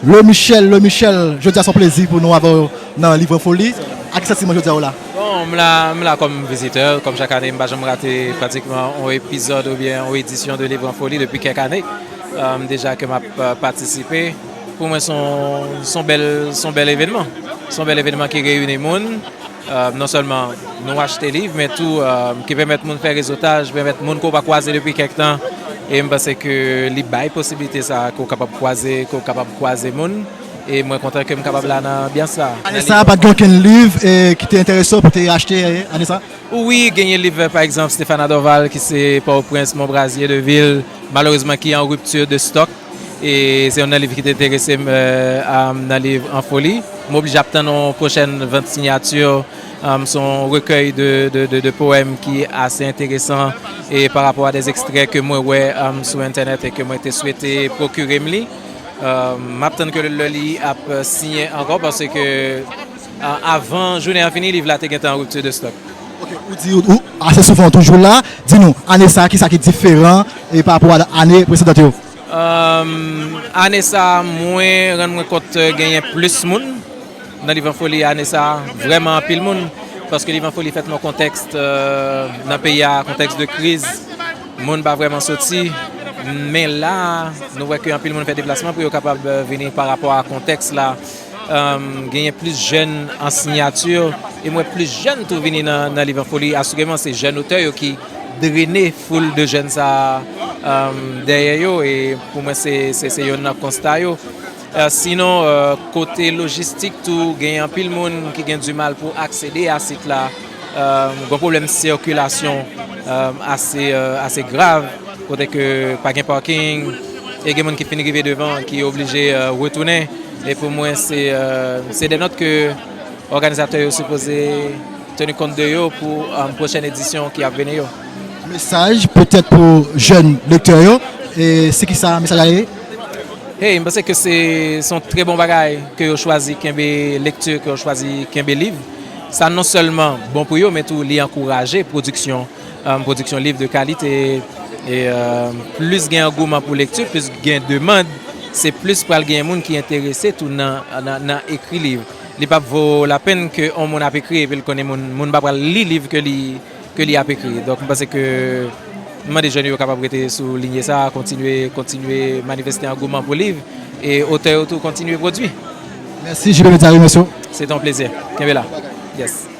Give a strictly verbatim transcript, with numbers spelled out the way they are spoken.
Le Michel, Le Michel, jodi a se yon plezi pou nou avè w nan Liv an Foli. Ak ki santiman jodi a w la? Bon, m la, m la kòm vizitè, kòm chak ane, m pa janm rate pratikman yon epizòd oubyen yon edisyon de Liv an Foli depi kèk ane, um, deja ke m ap uh, patisipe. Pou mwen, se yon, se yon bèl, se yon bèl evènman. Se yon bèl evènman ki reyini moun. Uh, non sèlman nou achte liv, men tou uh, ki pèmèt moun fè rezotaj, pèmèt moun ke w pa kwaze depi kèk tan. E m panse ke li bay posibilite sa ke w kapab kwaze, ke w kapab kwaze moun. E mwen kontan ke m kapab la nan anbyans sa. Ane sa a, pa t gen okenn liv eh, ki te enterese w pou te achte eh, ane sa a? Wi, genyen liv, pa egzanp, Stéphana Dorval ki se Pòtoprens, Mont Brazier, Deville, malerezman ki an ripti de stòk. E se youn nan liv ki te enterese m eh, nan liv an foli. M oblije ap tann yon pwochèn vant siyati. Um, se yon rekèy de, de, de, de powèm ki ase enteresan e pa rapò a de ekstrè ke mwen wè um, sou entènèt e ke mwen te swete pwokire m li. Um, m ap tann ke lè li ap siyen ankò paske uh, avan jounen an fini, liv la te gentan an ripti de stòk. Ok, ou di ou, ou ase souvan ou toujou la. Di nou, ane sa a, kisa ki diferan e pa rapò a ane presedan yo? Um, ane sa a, mwen rann mwen kont genyen plis moun nan Liv an Foli ane sa a, vrèman anpil moun, paske Liv an Foli fèt nan yon kontèks nan peyi a, kontèks de kriz, moun pa vrèman soti, men la a, nou wè ke anpil moun fè deplasman pou yo kapab vini pa rapò a kontèks la. Genyen plis jèn an siyati, e m wè plis jèn tou vini nan Liv an Foli, asireman se jèn otè yo ki drene foul de jèn sa a dèyè yo, e pou mwen se youn nan konsta yo. Sinon, kote lojistik tou, gen anpil moun ki gen dimal pou aksede a sit la. Gen pwoblèm sikilasyon ase grav, kote ke pa gen paking, e gen moun ki fin rive devan ki oblije retounen. E pou mwen, se de nòt ke òganizatè yo sipoze teni kont de yo pou pwochèn edisyon ki ap vini yo. Mesaj petèt pou jèn lektè yo, e se kisa mesaj la ye? Hey, m panse ke se se yon trè bon bagay ke yo chwazi kenbe lekti, ke yo chwazi kenbe liv. Sa non sèlman bon pou yo, men tou li ankouraje pwodiksyon, um, pwodiksyon liv de kalite. E um, plis gen angouman pou lekti, plis gen demann, se plis pral gen moun ki enterese tou nan, nan, nan ekri liv. Li p ap vo lapenn ke yon moun ap ekri epi l konnen moun, moun pa pral li liv ke li ke li ap ekri. Donk, m panse ke m mande jèn yo kapab rete sou linye sa a, kontinye, kontinye manifeste angouman pou liv, e otè yo tou kontinye pwodui. Mèsi, J P Media remèsye w. Se te yon plezi. Kenbe la. Yes.